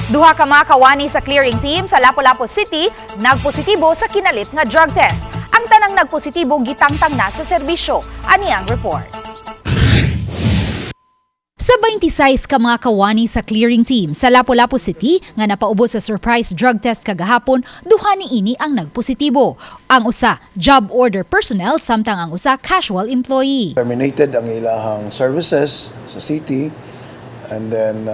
Duha ka mga kawani sa clearing team sa Lapu-Lapu City nagpositibo sa kinalit nga drug test. Ang tanang nagpositibo gitangtang na sa serbisyo. Ani ang report. Sa 26 ka mga kawani sa clearing team sa Lapu-Lapu City nga napaubos sa surprise drug test kagahapon, duha ni ini ang nagpositibo. Ang usa, job order personnel, samtang ang usa, casual employee. Terminated ang ilahang services sa city and then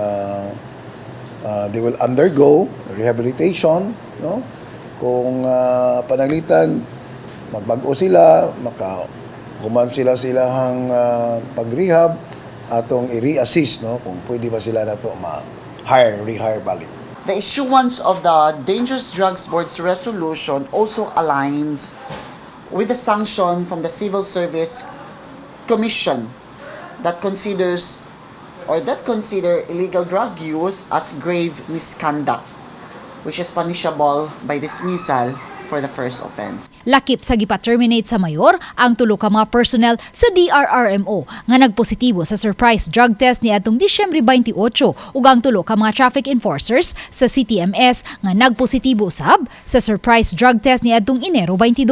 they will undergo rehabilitation, no? Kung pananglitan magbag-o sila, maka human sila sa ilahang pag-rehab, atong i-reassist, no, kung pwede ba sila nato ma-hire, rehire balik. The issuance of the Dangerous Drugs Board's resolution also aligns with the sanction from the Civil Service Commission that considers or that consider illegal drug use as grave misconduct, which is punishable by dismissal for the first offense. Lakip sa gipa-terminate sa mayor ang tulo ka mga personnel sa DRRMO nga nagpositibo sa surprise drug test niadtong Disyembre 28 ug ang tulo ka mga traffic enforcers sa CTMS nga nagpositibo usab sa surprise drug test niadtong Enero 22.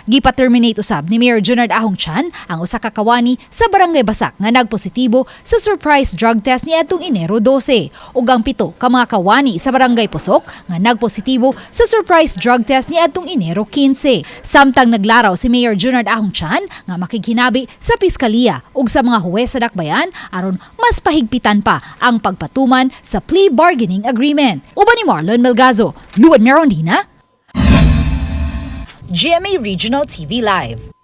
Gipa-terminate usab ni Mayor Junard Ahong Chan ang usa ka kawani sa Barangay Basak nga nagpositibo sa surprise drug test niadtong Enero 12 ug ang pito ka mga kawani sa Barangay Pusok nga nagpositibo sa surprise drug test niadtong Enero 15. Samtang naglaraw si Mayor Junard Ahong Chan nga makighinabi sa piskaliya ug sa mga huwes sa dakbayan aron mas pahigpitan pa ang pagpatuman sa plea bargaining agreement. Uban ni Marlon Melgazo, Luan Merondina, GMA Regional TV Live.